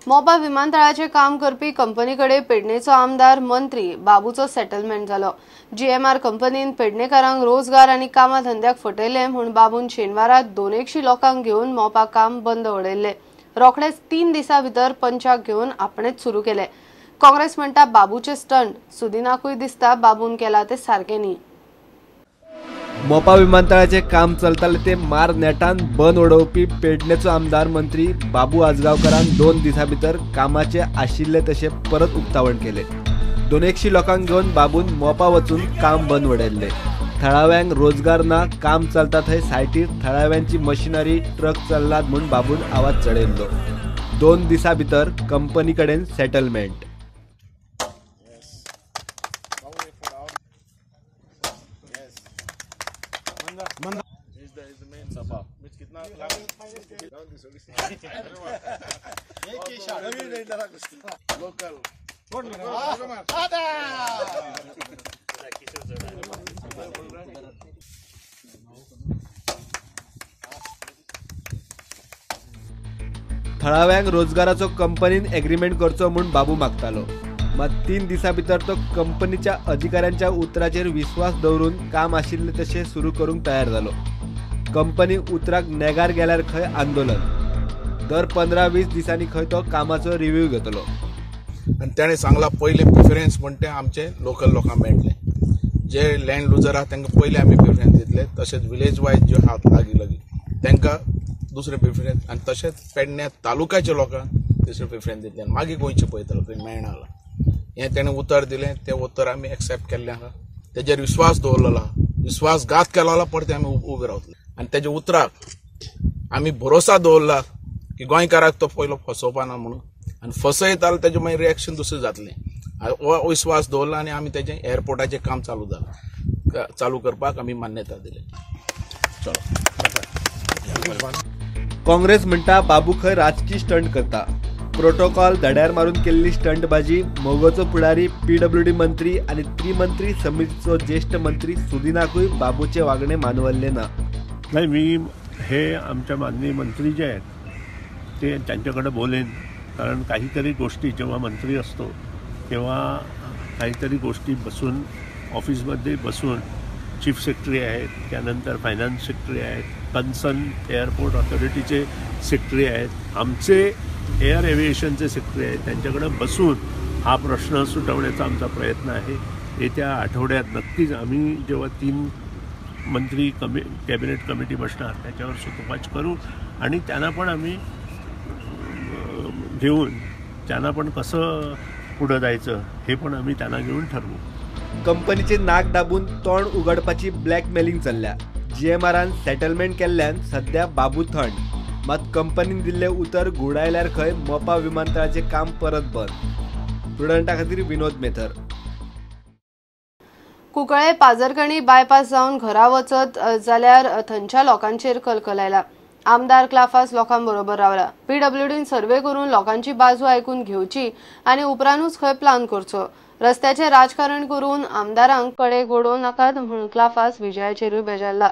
मोपा विमानतळाचे काम करपी कंपनी कडेन पेडणेचो आमदार मंत्री बाबूचो सेटलमेंट जालो. जीएमआर कंपनीन पेडणेकारांक रोजगार आनी कामा धंद्याक फटयले म्हूण बाबून शेनवारा 200 लोकांक घेवन मोपा काम बंद उडयल्ले. रोखडेच 3 दिसां भितर पंचाक घेवन आपणेच सुरू केले. काँग्रेस म्हणटा बाबूचे स्टंट, सुदिनाकूय दिसता बाबून केला ते सारके न्ही. मोपा विमानतळाचे काम चलताले ते मार नेटान बंद उडोवपी पेडणेचो आमदार मंत्री बाबू आजगांवकारान 2 दिसां भितर कामाचे आशिल्ले तशें परत उक्तावण केले. 200 लोकांक घेवन बाबून मोपा वचून काम बंद उडयल्ले. थळाव्यांक रोजगार ना, काम चलता थंय सायटीर थळाव्यांची मशिनरी ट्रक चल्लात म्हूण बाबून आवाज चडयल्लो. 2 दिसां भितर कंपनी कडेन सेटलमेंट. थळाव्यांक रोजगाराचो कंपनीन एग्रीमेंट करचो म्हूण बाबू मागतालो. मात 3 दिसां भितर तो कंपनीच्या अधिकाऱ्यांच्या उतराचेर विस्वास दवरून काम आशिल्लें तशें सुरू करूंक तयार जालो. कंपनी उतराक नेगार गेल्यार खंय आंदोलन. दर 15-20 दिसांनी खंय तो कामाचो रिव्ह्यू घेतलो. आनी ताणें सांगलां पयलें प्रिफरन्स म्हणटा तें आमचे लोकल लोकांक मेळटलें, जे लँड लुजर आहा तांकां पयलें आमी प्रिफरन्स दितले, तशेंच विलेज वायज ज्यो आहात लागीं लागीं तांकां दुसरें प्रिफरन्स, आनी तशेंच पेडण्या तालुक्याच्या लोकांक तिसरें प्रिफरन्स दितलें आनी मागीर गोंयचें पळयतलो खंय मेळना. हें ताणें उतर दिलें, तें उतर आमी एक्सेप्ट केल्लें आहा, तेजेर विस्वास दवरलेलो आहा, विस्वासघात केलो जाल्यार परते आमी उबे रावतले. आनी तेज्या उतराक आमी भरोसा दवरला की गोंयकाराक तो पयलो फसोवपा ना म्हणून, आनी फसयता जाल्यार तेजें मागीर रिएक्शन दुसरें जातलें. हो विस्वास दवरला आनी आमी तेजें एअरपोर्टाचें काम चालू जालां, चालू करपाक आमी मान्यता दिली. चलो. काँग्रेस म्हणटा बाबू खंय राजकी स्टंट करता. प्रोटोकॉल धड्यार मारून केल्ली स्टंटबाजी मगोचो फुडारी पीडब्ल्यूडी मंत्री आनी त्रिमंत्री समितीचो ज्येष्ठ मंत्री सुदिनाकूय बाबूचे वागणे मानवल्ले ना. नाही, मी हे आमच्या माननीय मंत्री जे आहेत ते त्यांच्याकडे बोलेन, कारण काहीतरी गोष्टी जेव्हा मंत्री असतो तेव्हा काहीतरी गोष्टी बसून ऑफिसमध्ये बसून चीफ सेक्रेटरी आहेत, त्यानंतर फायनान्स सेक्रेटरी आहेत, कन्सर्न एअरपोर्ट ऑथॉरिटीचे सेक्रेटरी आहेत, आमचे एअर एव्हिएशनचे सेक्रेटरी आहेत, त्यांच्याकडे बसून हा प्रश्न सुटवण्याचा आमचा प्रयत्न आहे. येत्या आठवड्यात नक्कीच आम्ही जेव्हा 3 मंत्री कॅबिनेट कमिटी बसणार त्याच्यावर सुतोवाच करू आणि त्यांना पण आम्ही घेऊन त्यांना पण कसं पुढं जायचं हे पण आम्ही त्यांना घेऊन ठरवू. कंपनीचे नाक दाबून तोंड उगडपाची ब्लॅकमेलिंग चल्ल्या. जीएमआरान सेटलमेंट केल्ल्यान सध्या बाबू थंड. मात कंपनीन दिल्ले उतर घुडायल्यार खंय मोपा विमानतळाचे काम परत बंद. प्रुडंटा खातीर विनोद मेथर. कुंकळे पाजरकणी बायपास जावन घरा वचत जाल्यार थंयच्या लोकांचेर कलकल आयला. आमदार क्लाफास लोकांबरोबर रावला. पीडब्ल्यूडीन सर्वे करून लोकांची बाजू आयकून घेवची आनी उपरांतूच खंय प्लान करचो. रस्त्याचे राजकारण करून आमदारांक कडे घडोवं नाकात म्हूण क्लाफास विजयाचेरूय बेजारला.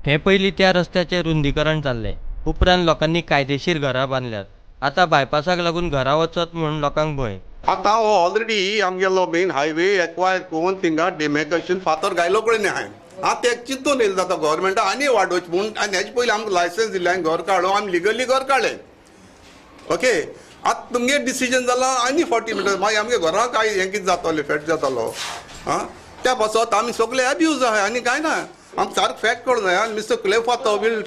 हे पयलीं त्या रस्त्याचें रुंदीकरण जाल्लें. उपरांत लोकांनी कायदेशीर घरां बांदल्यात. आतां बायपासाक लागून घरां वचत म्हूण लोकांक भंय. आतां हो ऑलरेडी आमगेलो मेन हायवे एक्वायर करून थिंगा डिमेकेशन फातर घायलो कडेन आहाय. आतां ते चिंतून येयलें जाता गव्हर्मेंटा आनी वाडोवचें म्हूण, आनी हेजे पयलीं आमकां लायसन्स दिल्लें, हांवें घर काडलो, आमी लिगली घर काडलें. ओके, आतां तुमगे डिसिजन जालां आनी 40 मिटर्स, मागीर आमगे घराक काय हें कितें जातलें, फॅक्ट जातलो. आं, त्या पासत आमी सगळे एब्यूज आहाय आनी कांय ना. आमकां सारको फॅक्ट कळूंक जाय. आनी Mister Cleofato will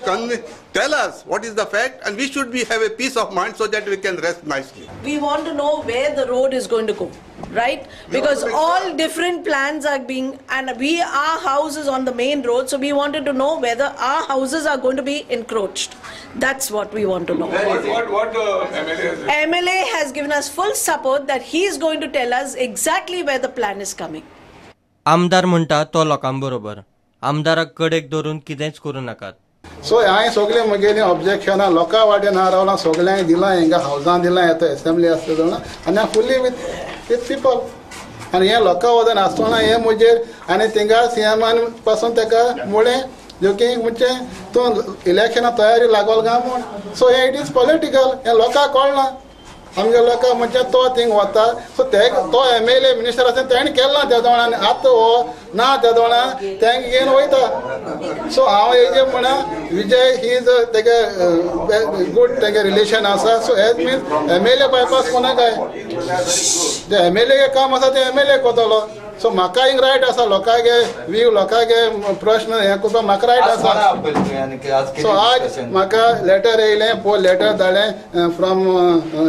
tell us what is the fact, and we should be have a peace of mind so that we can rest nicely. We want to know where the road is going to go, right? Because all different plans are being, and we, our house is on the main road, so we wanted to know whether our houses are going to be encroached. That's what we want to know. What MLA has MLA has given us full support that he is going to tell us exactly where the plan is coming. आमदार म्हणटा तो लोकांबरोबर. आमदाराक कडेक धरून कितेंच करूं नाकात. So हांवें सगळें म्हगेलीं ऑब्जेक्शनां लोकां वाटेन हांव रावलां, सगल्यांक दिलां, हिंगा हावजां दिलां, येता एसेंब्ली आसता जाणा, आनी हांव फुल्ली विथ पिपल. आनी हें लोकां वचून आसतना हें म्हजेर आनी थिंगा सीएमान पासून ताका मुळें जो की म्हणजे तूं इलेक्शना तयारी लागोल काय म्हूण. सो हें it is political, हें लोकांक कळना. आमगे लोकांक म्हणजे तो थिंग वता, सो ते तो एमएलए मिनिस्टर आसा तेणें केलें ना त्या दोळा, आनी आतां हो ना त्या दोळा तेंक घेवन वयता. सो हांव हेजे म्हणा विजय he is तेगे गूड तेगे रिलेशन आसा. So as means MLA bypass कोणा काय जे एमएलए काम आसा तें एमएलए करतलो. सो म्हाका एक रायट आसा, लोकांगे व्यू लोकांगे प्रश्न हें करपाक म्हाका रायट आसा. सो आज म्हाका लेटर येयलें, पोर लेटर धाडलें from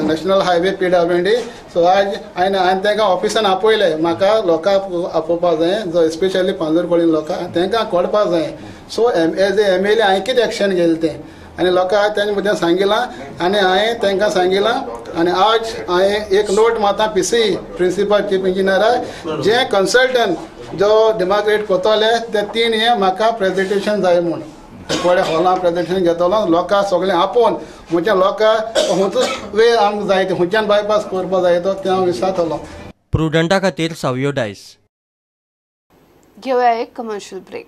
national highway PWD. So आज हांवें तांकां ऑफिसान आपयलें, म्हाका लोकांक आपोवपाक जाय, जो स्पेशली पांजरकोळी लोकांक तांकां कळपाक जाय. So as a MLA हांवें कितें एक्शन घेतलें तें आनी लोकांक तेंचे मदें सांगिलां आनी हांवें तांकां सांगिलां. आनी आज हांवें एक नोट मारता पीसी प्रिंसिपल चीफ इंजिनियराक, जे कन्सल्टंट जो डेमोक्रेट करतले ते तीन हे म्हाका प्रेजेंटेशन जाय म्हूण पळय हॉलां प्रेजेंटेशन घेतलो, लोकांक सगळें आपोवन म्हणजे लोकांक खंयचोच वे आमकां जाय ते खंयच्यान बायपास करपाक जाय तो तें हांव विचारतलो. प्रुडंटा खातीर सावयो डायस. घेवया एक कमर्शियल ब्रेक.